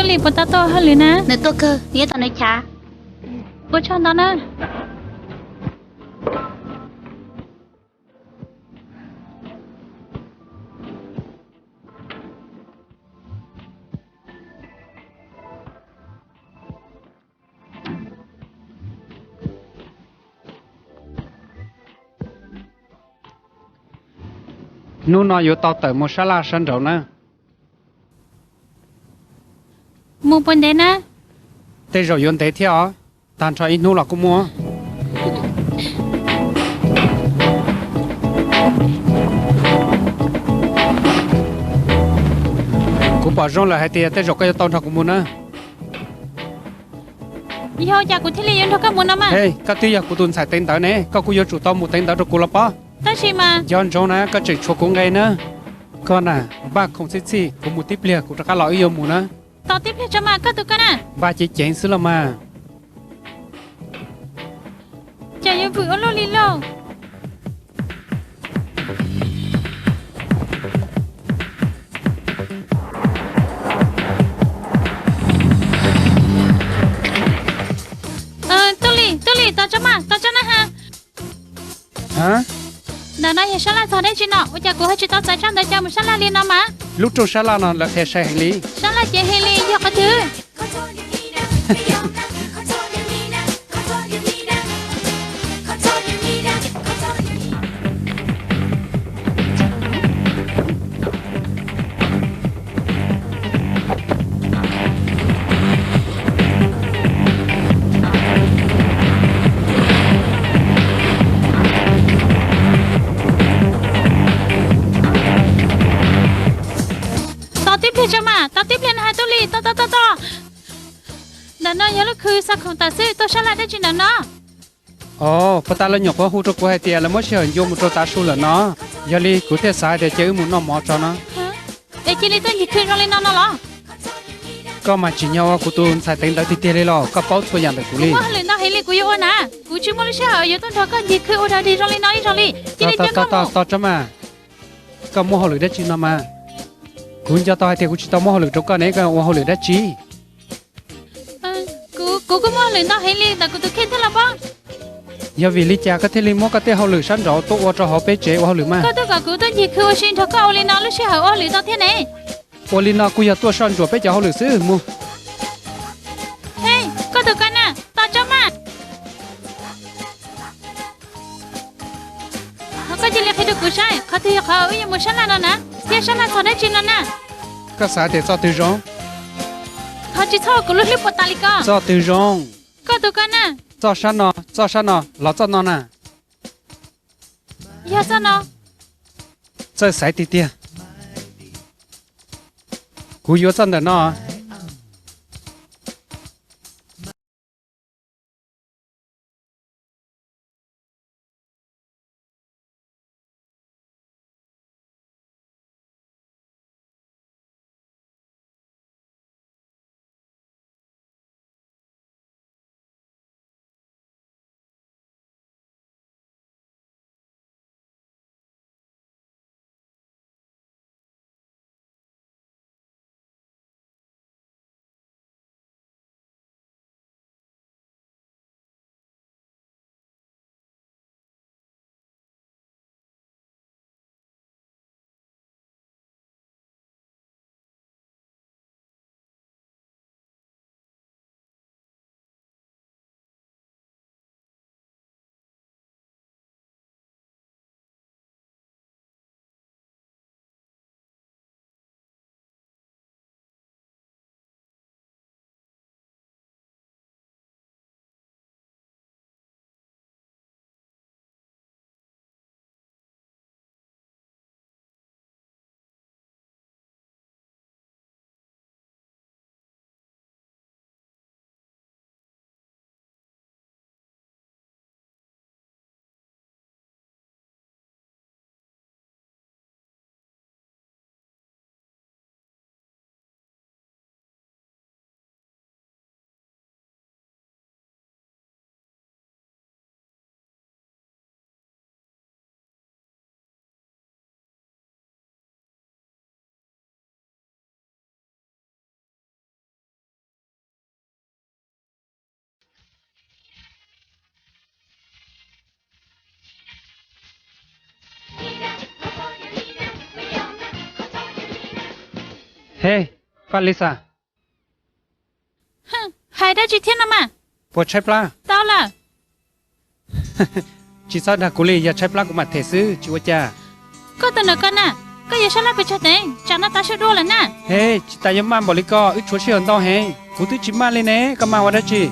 Li puas tau tuaj hauj lwm na? Nws tuaj kawg, nws yuav tau nws chav. Ua tsaug ntau na. Hnub no yuav tau tawm mus sab laj sab nraud na. Mus puas ntev na? Tej zaum yuav ntev thiab os, tag nrho ib hnub los kuj muaj. Kuv pom zoo lawm hais tias tej zaum koj yuav tau nrog kuv mus na. Yog ua cas kuv thiaj li yuav nrog koj mus no mas? Hej, koj twb yog kuv tus ntxhais teev ntawv ne, koj kuj yuav tsum tau mus teev ntawv rau kuv los pob. Tab sis mas nco ntsoov na, koj tseem tshuav kuv nqe na. Koj na, npaj khoom txhij txhij, kuv mus tib pliag kuv rov qab los wb yuav mus na. Tos tib pliag tso mas, koj tus koj na. Npaj ceev ceev xwb los mas. Cas yuav vwm ua luaj li lauj. Tub Lis, Tub Lis, tos tso mas, tos tso na ha. Ntawm no yog sab laj txog dab tsi no, ua cas kuv ho tsis tau txais tsab ntawv coj mus sab laj li no mas? Lub rooj sab laj no lawv qhia sai heev li. Sab laj cev heev li, yog qhov twg? Tos tib pliag tso mas, tos tib pliag no hais Tub Lis, tos tos tos tos. Ntawm no yog lub khw xa khoom tawm xwb, tuaj sab laj dab tsi ntawm no? Os, puag ta lawv nyuam qhuav hu rau kuv hais tias lawv muab sij hawm ncua mus rau tav su lawm no, yog li kuv thiaj xav hais tias cia wb mus noj mov tso no. Es cia li tuaj ncig khw zoo li no no los? Koj mas tsim nyog ua kuv tus ntxhais teev ntawv tiag tiag li los, koj paub txhua yam ntawm kuv li. Muaj hauj lwm ntau heev li kuv yuav ua na, kuv tsis muaj lub sij hawm yuav tuaj nrog koj ncig khw ua dog dig zoo li no ib zaug li. Cia li coj koj mus. Tos tso mas, koj muaj hauj lwm dab tsi no mas? Kuv nco tau hais tias kuv tsis tau muab hauj lwm rau koj ne, koj ua hauj lwm dab tsi? Kuv, kuv kuj muaj hauj lwm ntau heev li ntawm kuv tus kheej thiab los pob. Yog vim li cas koj thiaj li muab koj tej hauj lwm sab nraud tuaj ua rau hauv peb tsev ua hauj lwm mas? Koj tuaj kom kuv tuaj ncig khw ua si nrog koj ua li no lub sij hawm ua hauj lwm tau thiab ne. Ua li no kuj yog tuaj soj ntsuam peb cov hauj lwm xwb mus. Hej, koj tus koj na, tos tso mas. Thov koj cia li qhia rau kuv saib qhov twg yog qhov wb yuav mus sab laj no na, thiab sab laj txog dab tsi no na. Koj xav tias txoj twg zoo? Thov tsis txhob ua kuv lub hlwb puas tas li ko. Txoj twg zoo? Koj tus koj na. Txoj sab no, txoj sab no los txoj no na? Yog txoj no. Txawj xaiv tiag tiag. Kuv yuav txoj ntawm no. He, Faj Lis Xas, hais dab tsi thiab no mas? Puas tshaib plab? Tau lawm. Tsis txhob dag kuv li, yog tshaib plab kuv mam them xwb, tsis ua cas. Koj tus ntawm ko na, koj yuav sab laj pes tsawg teev, tsam no tas sab dua lawm na. He, tsis tas yuav maj npaum li ko, wb tshuav sij hawm ntau heev, kuv twb tsis maj li ne, koj maj ua dab tsi?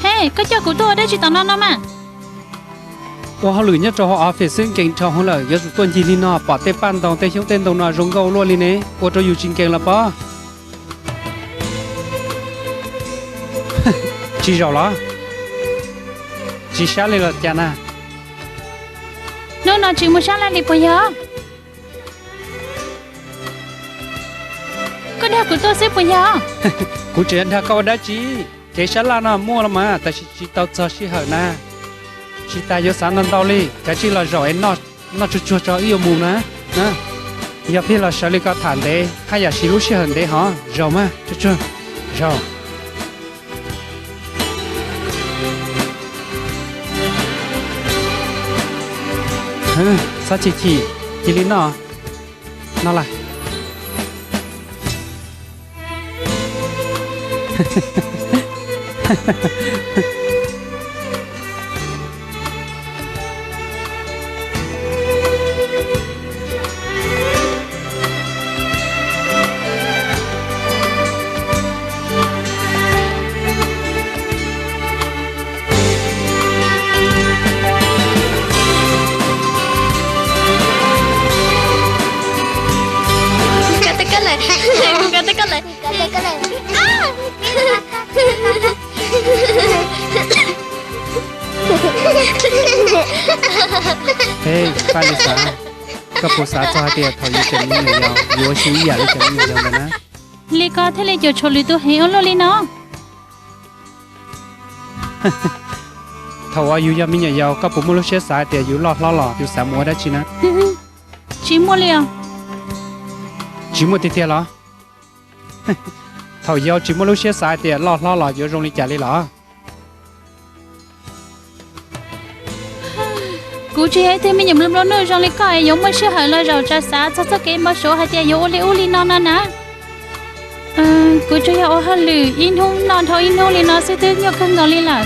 He, koj coj kuv tuaj ua dab tsi tom no no mas? Ua hauj lwm nyob rau hauv office xwb nkees dhau hwv lawm, yuav tsum tuaj ncig li no pom tej paj ntoo tej xyoob tej ntoo no zoo nkauj luaj li ne, ua rau yus tsis nkees los pob. Tsis zaum los? Tsis sab li los cas na? Hnub no tsis mus sab laj li puas yog? Koj dag kuv tuaj xwb puas yog? Kuv tseem dag koj ua dab tsi? Kev sab laj no muaj los mas, tab sis tsis tau txog sij hawm na. Tsis tas yuav xav ntau ntau li, kav tsij los zaum es noj tsuag tsuag tso wb yuav mus na. Yog pheej los sawv li ko tham ntev, haj yam siv lub sij hawm ntev hov. Zaum mas, tsuag tsuag, zaum. Txhob chim chim, cia li noj. No las. He, Faj Lis Xas, koj puas xav txog hais tias thaum yus tseem me nyuam yaus yus ua si ib yam li cov me nyuam yaus ntawd na? Li ko thiaj li cuam tshuam lwm tus heev ua luaj li no. Thaum uas yus yog me nyuam yaus koj puas muaj lub siab xav hais tias yus loj hlob los yus xav mus ua dab tsi na? Tsis muaj li os. Tsis muaj tiag tiag los? Thaum yau tsis muaj lub siab xav hais tias loj hlob los yuav zoo li cas li los? Kuv tsis yog ib tug me nyuam nplua nplua nuj zoo li koj es yuav muaj sij hawm los zaum tsav xav txog txoj kev npau suav hais tias yuav ua li ub li no no na. Kuv tsuas yog ua hauj lwm ib hnub noj dhau ib hnub li no xwb twb nyuaj kawg nkaus li lawm.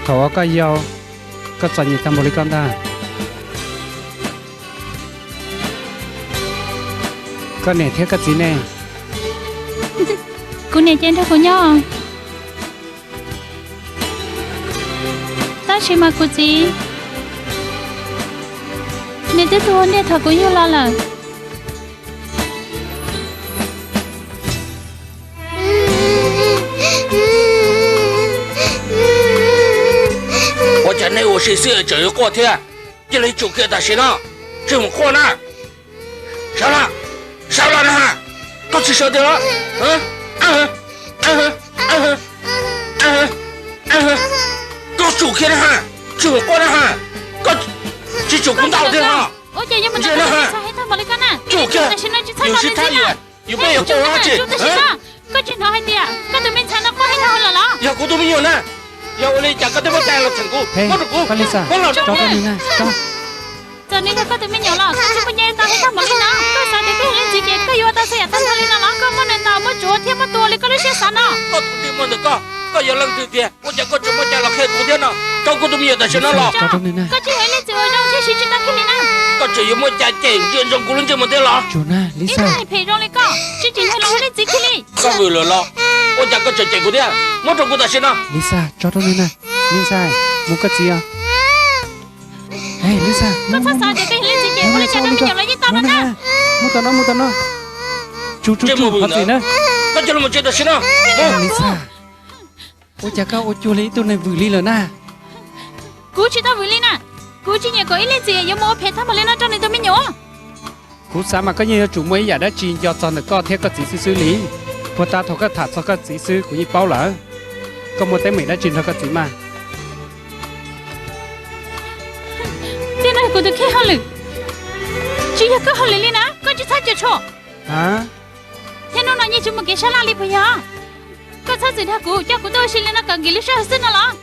Thaum uas koj yau, koj txom nyem tag npaum li koj ntag. Koj niam thiab koj txiv ne? Kuv niam ces nrog kuv nyob, tab sis mas kuv txiv, nws twb tuag ua ntej thaum kuv yug los lawm. Ua cas nej ua si xwb tseem yuav quaj thiab? Cia li tsum kiag tam sim no, tsis mus quaj na. Sawv los, sawv los na ha. Koj tsis sawv tiag los? Koj tsum kiag na ha, tsis mus quaj na ha. Koj tsis tsum kuv ntau thiab los? Tsum kiag, yus sib thab yuav, yus peb yuav quaj ua dab tsi? Koj tsis hnov hais tias koj tus me ntxhais no quaj heev dhau lawm los? Yog kuv tus me nyuam na, yog ua li cas koj twb muab cai los txheem kuv, muab rau kuv, muab los rau kuv. Txawm nws yog koj tus me nyuam los koj tsis muaj nyiaj tau heev tag npaum li no. Koj xav tias koj yog leej txiv ces koj yuav ua tau txhua yam tag nrho li no los? Koj muab nws ntaus muab tsuav thiab muab tua li koj lub siab xav no. Koj tus twg muaj ntawm koj, koj yog leej twg tiag? Ua cas koj tseem muaj cai los qhia kuv thiab no? Rau kuv tus me nyuam tam sim no los. Koj tsis yog ib leej txiv uas zoo thiab siv tsis tau kiag li na. Koj tseem yuav muaj cai cem ntsia ntsoov kuv lub ntsej muag thiab los? Ib tug phem zoo li koj tsis tseem yog los ua leej txiv kiag li. Koj vwm lawm los? Ua cas koj tseem cem kuv thiab? Muab rau kuv tam sim no. Lisa, tso rau nws na. Lisa, mus koj txiv os. Lisa, koj txhob xav tias koj yog leej txiv ces ua li cas rau me nyuam los yeej tau no na. Mus tom no, mus tom no. Tsum tsum tsum qhov txim na. Koj cia li mus tsev tam sim no. Lisa, ua cas koj ua cuag li ib tug neeg vwm li lawm na? Kuv tsis tau vwm li na. Kuv tsis nyiam kom ib leej txiv yuav mus ua phem tag npaum li no rau nws tus me nyuam. Kuv xav mas koj yeej yuav tsum muaj ib yam dab tsi nco txog ntawm koj thiab koj txiv xwb xwb li. Puag ta thaum koj tham txog koj txiv xwb kuv yeej paub lawm. Koj muaj teeb meem dab tsi nrog koj txiv mas? Tej no kuv tus kheej hauj lwm, tsis yog koj hauj lwm li na, koj tsis txhob cuam tshuam. Thiab hnub no yeej tsis mus kev sab laj li puas yog? Koj txhob txwm dag kuv, coj kuv tuaj ua si li no kom nkim lub sij hawm xwb no los?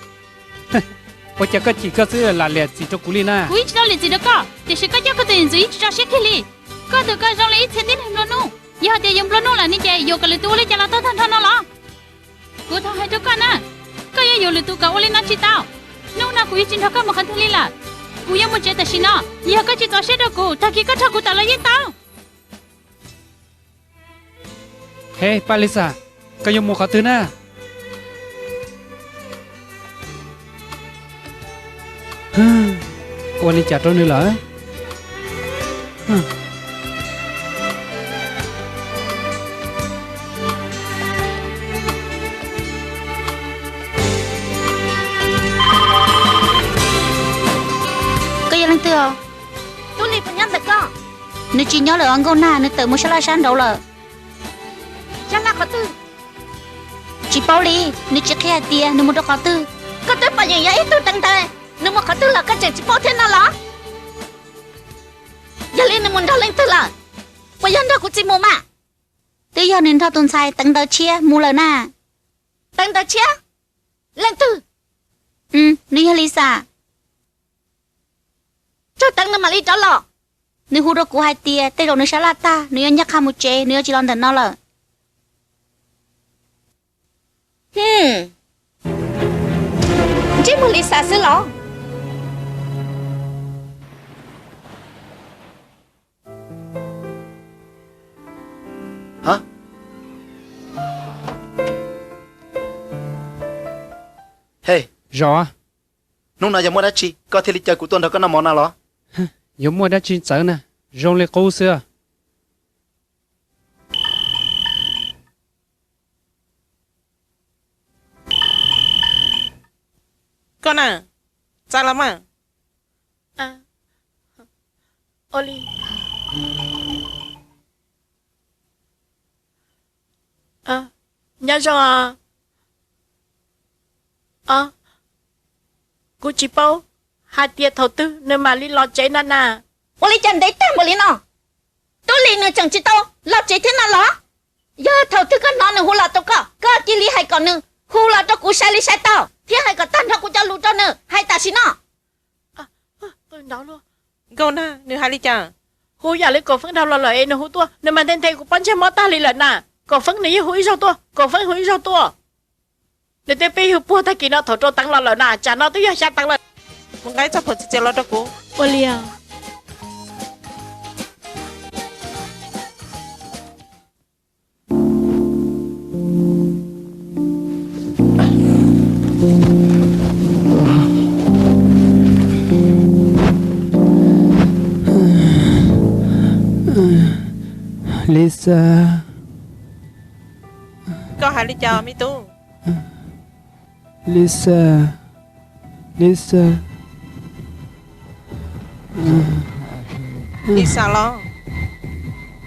Ua cas koj chim koj xwb lam liam txim rau kuv li na? Kuv yeej tsis tau liam txim rau koj, tiam sis koj coj koj tus niam ntxwv yeej tsis tso siab kiag li. Koj tus koj zoo li ib txhia tib neeg nplua nuj, yog hais tias yuav nplua nuj lawm ne ces yuam kom lwm tus ua li cas los tau tag nrho no los? Kuv thov hais rau koj na, koj yuav yuam lwm tus kom ua li no tsis tau. Hnub no kuv yuav tsis nrog koj mus qhov twg li lawm. Kuv yuav mus tsev tam sim no, yog koj tsis txaus siab rau kuv, tag kis koj rho kuv tawm los yeej tau. He Paj Lis Xas, koj yuav mus qhov twg na? Ua li cas rau nws lawm? Koj yog leej twg? Tub Lis puas nyob ntawm koj? Nws tsis nyob lawm os nkauj nag, nws tawm mus sab laj sab nraud lawm. Sab laj qhov twg? Tsis paub li, nws tsis qhia hais tias nws mus rau qhov twg. Koj twb pom yeem yog ib tug teev ntawd, nws mus qhov twg los koj tseem tsis paub thiab no los? Yog li nws mus nrog leej twg lawm? Puas yog nrog kuv txiv mus mas? Twb yog nws nrog tus ntxhais teev ntawv tshiab mus lawm na. Teev ntawv tshiab? Leej twg? Nws yog Lis Xas. Tsaug teev nws mam li rov los. Nws hu rau kuv hais tias tej zaum nws sab laj tag, nws yuav ncaj qha mus tsev, nws yuav tsis los ntawm no lawm. Ntsej muag Lis Xas xwb los? He, Zos, hnub no yog muaj dab tsi koj thiaj li caw kuv tuaj nrog koj noj mov no los? Yuav muaj dab tsi txawv na, zoo li qub xwb. Koj na, txav los mas. Ua li, nyob zoo. Kuv tsis paub hais tias thaum twg nws mam li los tsev na na. Ua li cas ntev tag npaum li no, Tub Lis nws tseem tsis tau los tsev thiab no los? Yog thaum twg koj hnov nws hu los rau koj, koj cia li hais kom nws hu los rau kuv sai li sai tau, thiab hais kom tag nrho kuv cov lus rau nws hais tam sim no. Nkauj Nag, nws hais li cas? Hu yam li Kaum Feeb dhau los lawm es nws hu tuaj, nws mas nthe nthe kuv pob ntseg mob tag li lawm na. Kaum Feeb nws yeej hu ib zaug tuaj, Kaum Feeb hu ib zaug tuaj. Nws tej peb yug puag tag kis no thaum rau teev los lawm na, tsam no twb yog xya teev lawm. Mus nqa ib txoj phuam txias txias los rau kuv. Ua li os. Lisa. Koj hais li cas me tub? Lisa, Lisa. Lisa los?